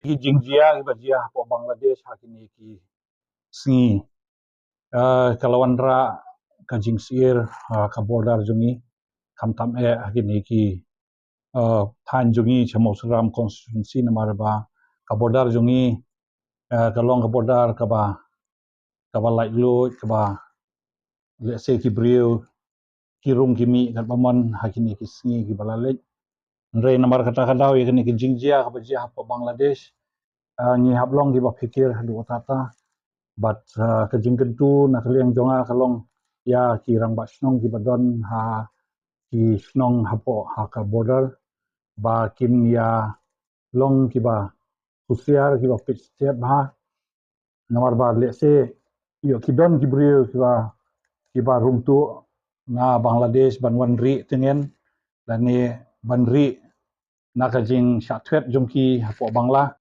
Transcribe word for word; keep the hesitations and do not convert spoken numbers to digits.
Ki jingjia kiba jia hapoh Bangladesh ha kine ki sngi, ka la wanrah ka jingsyier ha ka border jong ngi, khamtam eh ha kine ki thaiñ jong ngi sha Mawsynram constituency, namar ba ka border jong ngi ka long ka border kaba kaba laitluid, kaba lehse ki briew ki rung ki mih katba mon ha kine ki sngi kiba la leit. Hynrei namar kata ka daw ïa kane ka jingjia kaba jia hapoh Bangladesh, ngi hap long kiba phikir haduh katta. Bad ka jingkyntu na ka liang jong nga ka long ïa ki rangbah shnong kiba don ha ki shnong hapoh ha ka border ba kin ïa long kiba husiar, kiba peit step bha. Namar ba lehse ïoh ki don ki briew kiba kiba rung tuh na Bangladesh ban wan rieh tyngen lane ban rieh na ka jingshah thwet jong ki hapoh Bangla.